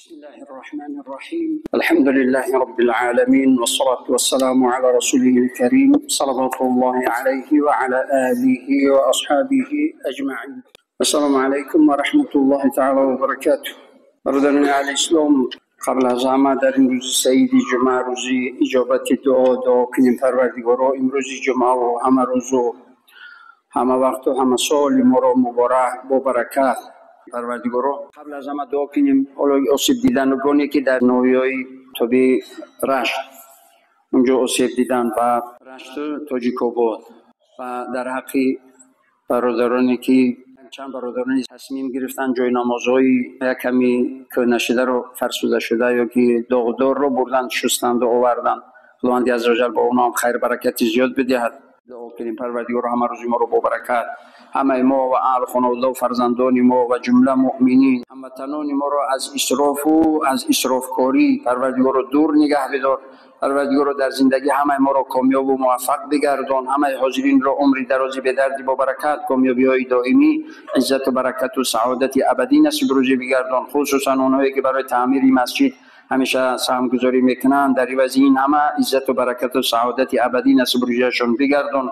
بسم الله الرحمن الرحيم. الحمد لله رب العالمين، والصلاة والسلام على رسوله الكريم صلوات الله عليه وعلى آله وأصحابه أجمعين. السلام علیکم و رحمت الله تعالی و برکاته. برادران اهل اسلام، قبل از همه در این روز سعید جمعه، روزی اجابت دعا، دعا کنیم پروردگارا امروز جمعه و همه روز و همه وقت و همه سال ما را مبارک با برکت پروردگارا. قبل از همه دعا کنیم حالا آسیب دیدنگانی که در ناحیه‌های تابع رشت اونجا آسیب دیدن و رشت تاجیک‌آباد و در حق برادرانی که چند برادرانی تصمیم گرفتن جای نمازهای یک کمی کهنه شده رو، فرسوده شده یا که داغدار رو بردن شستند و آوردن. خداوند عزوجل با اونا هم خیر برکت زیاد بدهد. دعا کنیم پروردگار همه روزی ما رو با برکت، همه ما و اهل خانواده و فرزندان ما و جمله مؤمنین، هموطنان ما رو از اسراف و از اسرافکاری پروردگار رو دور نگه بدار. پروردگار رو در زندگی همه ما رو کامیاب و موفق بگردان. همه حاضرین رو عمری درازی به دردی با برکت، کامیابی های دائمی، عزت و برکت و سعادت ابدی نصیب روزی بگردان. خصوصا اونایی که برای تعمیر مسجد همیشه سهمگذاری میکنن، در عوض این همه عزت و برکت و سعادت ابدی نصیب روزیشون بگردان.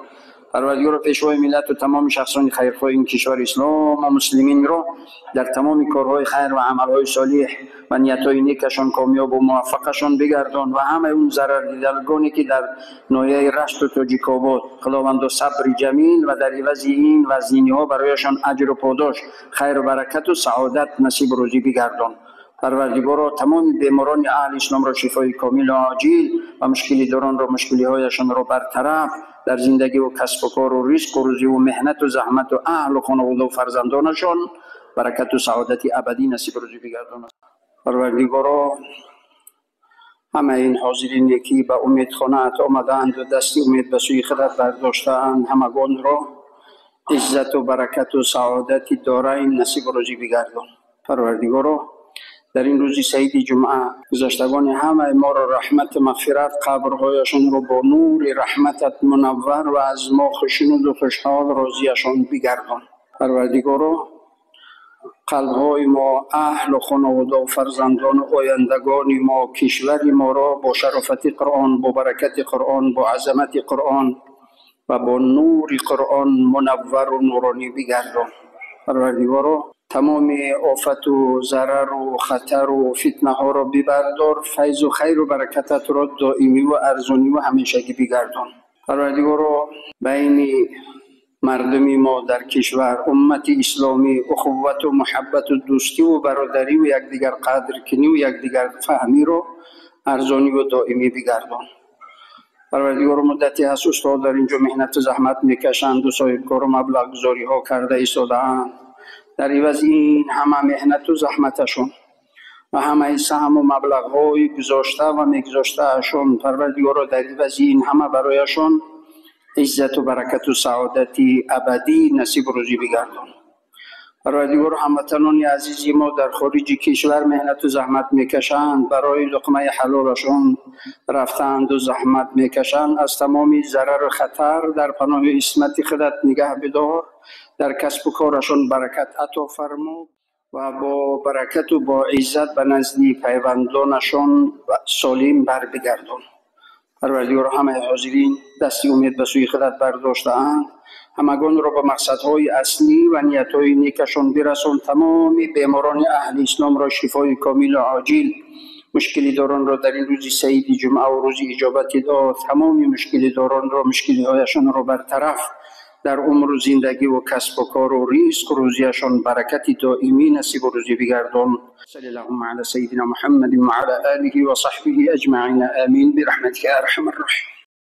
پروردگار پیشوای ملت و تمام شخصان خیرخواه این کشور اسلام و مسلمین رو در تمام کارهای خیر و عملهای صالح و نیت‌های نیکشان کامیاب و موفقشان بگردان و همه اون ضرر دیدگانی که در ناحیه رشت و تاجیک‌آباد خداوند صبر جمیل و در عوض این وزینی‌ها برایشان اجر و پاداش، خیر و برکت و سعادت نصیب روزی بگردان. پروردگارا تمام بیماران اهل اسلام را شفای کامل و عاجل و مشکلی داران را مشکلی هایشان را برطرف، در زندگی و کسب و کار و رزق و روزی و محنت و زحمت و اهل و خانواده و فرزندانشان برکت و سعادت ابدی نصیب روزی بگرداند. پروردگارا همه این حاضرین یکی به امید خانه آمدند و دست امید به سوی خودت برداشته‌اند، همگان را عزت و برکت و سعادت دارین نصیب روزی بگردان. پروردگارا در این روز سعید جمعه گذشتگان همه ما را رحمت مغفرت، قبرهایشان را با نور رحمتت منور و از ما خوشنود و خوشحال راضیشان بگردان. پروردگارا قلبهای ما، اهل و خانواده و فرزندان و آیندگان ما، کشور ما را با شرافت قرآن، با برکت قرآن، با عظمت قرآن و با نور قرآن منور و نورانی بگردان. پروردگارا تمام آفت و ضرر و خطر و فتنه ها را ببردار، فیض و خیر و برکتت را دائمی و ارزانی و همیشگی بگردان. پروردگارا بین مردمی ما در کشور، امت اسلامی، اخوت و محبت و دوستی و برادری و یکدیگر قدر کنی و یکدیگر فهمی را ارزانی و دائمی بگردان. پروردگار مدتی هست استاد در اینجا محنت و زحمت میکشند و صاحبکار و مبلغ گذاری ها کرده ایستاده‌اند. در عوض این همه محنت و زحمتشون و همه سهم و مبلغ های گذاشته و میگذاشتهشون، پروردگارا در عوض این همه برایشون عزت و برکت و سعادت ابدی نصیب روزی بگردان. پروردگار هموطنان عزیزی ما در خارج کشور محنت و زحمت میکشند، برای لقمه حلالشون رفتند و زحمت میکشند، از تمام ضرر و خطر در پناه عصمت خودت نگه بدار، در کسب و کارشون برکت عطا فرما و با برکت و با عزت به نزد پیوندانشون سالم بر بگردان. پروردگار همه حاضرین دست امید به سوی خودت برداشته‌اند، همگان را به مقصدهای اصلی و نیتهای نیکشان برسان. تمام بیماران اهل اسلام را شفای کامل و عاجل، مشکلی داران را در این روز سعید جمعه و روز اجابت دعا، تمام مشکلی داران را مشکلی هایشان را برطرف، در عمر و زندگی و کسب و کار و رزق و روزیشان برکت دائمی نصیب و روزی بگردان. صلی اللهم علی سیدنا محمد و علی آله و صحبه اجمعین، آمین برحمتک ارحم الراحمین.